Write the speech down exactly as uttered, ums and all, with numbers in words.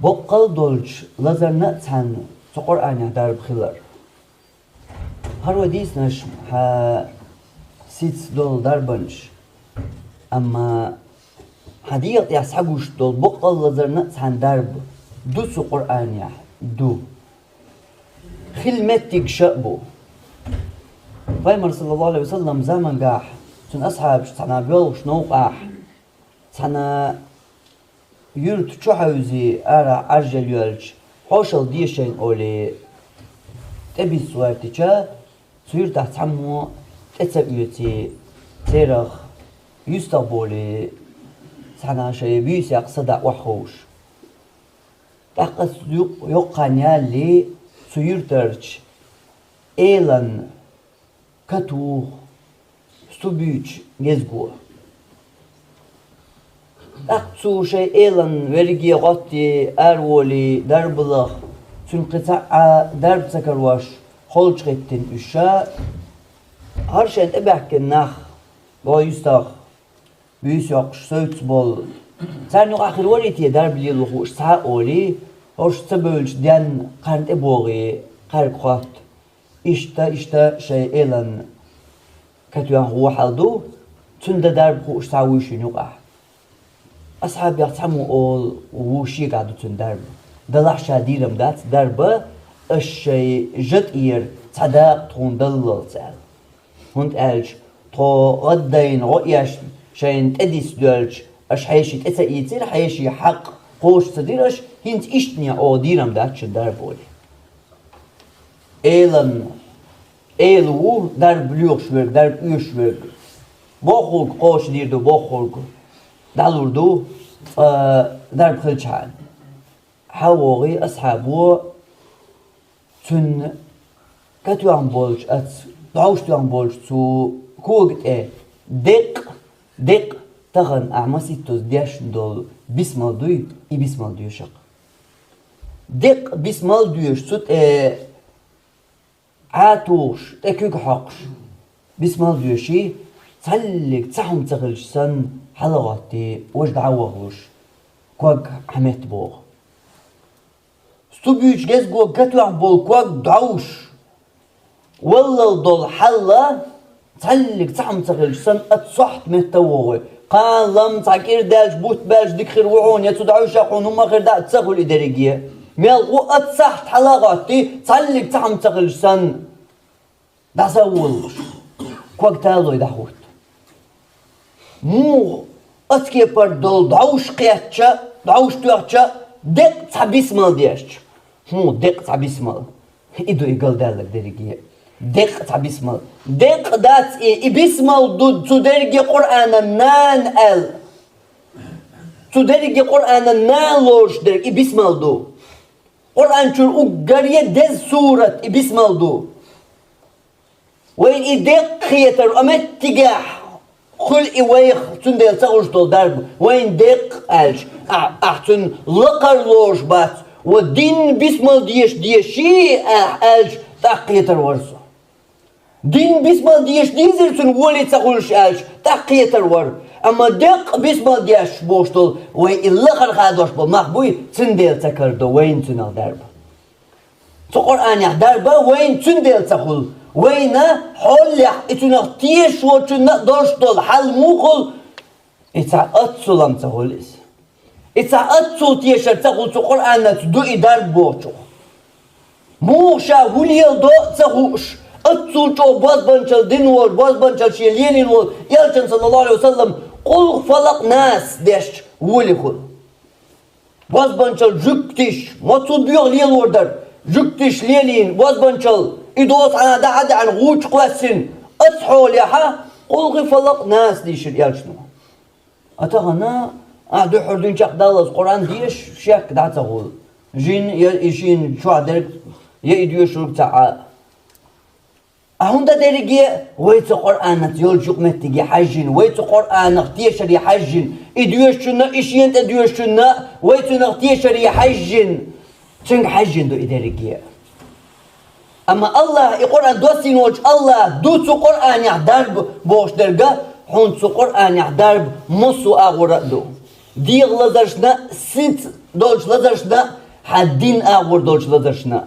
Боккъал долчу лазарна а цхьаьна цу Къуръанехь дарба хилар. ХӀара вай дийцинарш хьан сица долу дарбанаш, амма хьан дегӀан тӀехь схьагуш долу боккъал лазарна а цхьаьна дарба ду цу Къуръанехь? Ду. Хила меттигаш а бу. Пайхамар, саллаллаху Ӏалайхи ва саллам, заманчохь цуьнан асхьабаш цхьана боьлхучу новкъахь, цхьана юьрта чу хьаьвзий, арахь Ӏаржъелла йоьлча, хьошалла де шайна олий, тӀебисса гӀертича, цу юьртахь цхьаммо тӀе ца оьций, церах юьстах болий, цхьана шайн буьйсех садаӀа охьаховш. ТӀаккха ас юкъ-, йоккха ялале, цу юьртарчу элан катуху сту буьйцу гезго. ТӀаккха цо шайн элан верриге гӀоттий, араволий, дарба лаха, цуьнан кхин цхьа а дарба ца карош, холчухӀиттина уьш ша, хӀара шайна тӀебаьхкина нах, боху юьстах, буьйса йоккхуш, севцца болу. Царна юкъахь хир варий те дарба лело хууш цхьа а олий, хӀорш ца бевлча денна кхарна тӀебогӀий, кхаьрга хӀотта. Иштта, иштта шайн элан катоьхна вон хьал ду, цуьнан дан дарба хууш цхьа вуй шуна юкъахь. Асхьабех цхьаммо олу, ву шегахь ду цуьнан дарба. Делахь ша дийр-м дац дарба, аш шайн жа тӀера цхьа дакъа тхуна даллалц аьлла. ХӀунда аьлча тхо гӀаддайна гӀо эшна шайна тӀедисса доьлча, аша хьеший тӀе ца ийцира, хьеший хьакъ кхочуш ца дира аша, хӀинца иштта оха дийр-м дац шуна дарба олий. Элан эла ву дарба лоьхуш верг, дарба оьшуш верг. Бохург кхочушдийр ду, бохург дӀалур ду, ткъа дарба хилчхьана. ХьавогӀий асхьабо цуьнан катоьхна болчу, аца дӀовш тоьхна болчу цу кога тӀе деккъа, деккъа тахана ахьа масийттаза дешна долу бисмал дуй, и бисмал доьшу-кх. Деккъа бисмал доьшу цу тӀе Ӏа тухуш, тӀе куьг хьокхуш, бисмал доьший, цхьаллиг цхьа хӀума ца хилча санна, хьалагӀоттий, важа дӀа а вахалуш, ког хьан метта богӀу. Сту буьйцу гезго катоьхна болу ког дӀовш, валлал долу хьалла, цхьаллиг цхьа хӀума ца хилча санна, ат сохьта метта а вогӀий. Кхана лам цхьа кӀира даьлча, бутт баьлча дика хир ву хьуна, я цу дӀовшах хьуна хӀумма хир дац, ца хуьлу и дерриге. Мел гӀу ат сахьт хьалагӀоттий, цхьаллиг цхьа хӀума ца хилча санна, дӀаса а волалуш, ког талой дӀахӀутту. Муха ацкепара долу дӀовш кхетча, дӀовш тоьхча, деккъа цхьа бисмал дешча? ХӀун, деккъа цхьа бисмал? И ду и галдаьлларг дерриге. Деккъа цхьа бисмал. Деккъа дац и, и бисмал ду цу дерриге Къуръанан нана аьлла. Цу дерриге Къуръанан нана лоруш дерг и бисмал ду. Къуръан чуьра уггаре деза сурат и бисмал ду. Вайна и деккъа хетар, а меттигехь хуьлу и вайх, цундела ца хуьлуш долу дарба. Вайна деккъа аьлча, а-, ахь цуьнан лакхара лоруш бац, ва динна бисмал деша деший ахь аьлча, тӀаккха кхетар вара со. Динна бисмал деша дийзира цуьнан, волий ца хуьлуш аьлча, тӀаккха кхетар вара. Амма деккъа бисмал деш бохуш долу, вай и лахара хадош болу мах буй, цундела ца карадо вайна цуьнах дарба. Цу Къуръанех дарба вайна цундела ца хуьлу. Вайна хьолехь и цуьнах тешочунна а долуш долу хьал муха хуьлу? И цхьа аццул-м ца хуьлу иза. И цхьа аццул тешар ца хуьлу цу Къуръанаца ду и дарба бохучух. Муха ша хӀун леладо а ца хууш, аццул чӀогӀа бозбанчалла дина волу, бозбанчалла шен лелийна волу Элчан, саллаллаху Ӏалайхи ва саллам, къулхӀу, фалакъ, нас дешча волий хуьлу. Бозбанчалла жуьгтиш, мацул боьха лелор дара, жуьгтиш лелийна, бозбанчалла, и доцу хьан дӀа а деана, гӀу чу кхоьссина, аца хьолехьа, къулхӀу, фалакъ, нас дийшира Элчано. А тахана, ахь дуьххьара дуьйна чекхдаллалц Къуръан деша, шек дӀа ца хуьлу. Жин я и шина чохь дерг, я и доьшург ца Ӏа. А хӀунда дерриге вай цу Къуръанаца йолчу юкъаметтиге хьаьжжина, вай цу Къуръанах тешаре хьаьжжина, и доьшучунна, и шена тӀе доьшучунна, вай цунах тешаре хьаьжжина, цуьнга хьаьжжина ду и дерриге. Амма Аллаха и Къуръан доссийна волчу Аллаха ду цу Къуръанехь дарба бохуш дерга, хьуна цу Къуръанехь дарба массо а агӀора а ду. ДегӀ лазаршна, сиц долчу лазаршна, хьан дин агӀор долчу лазаршна.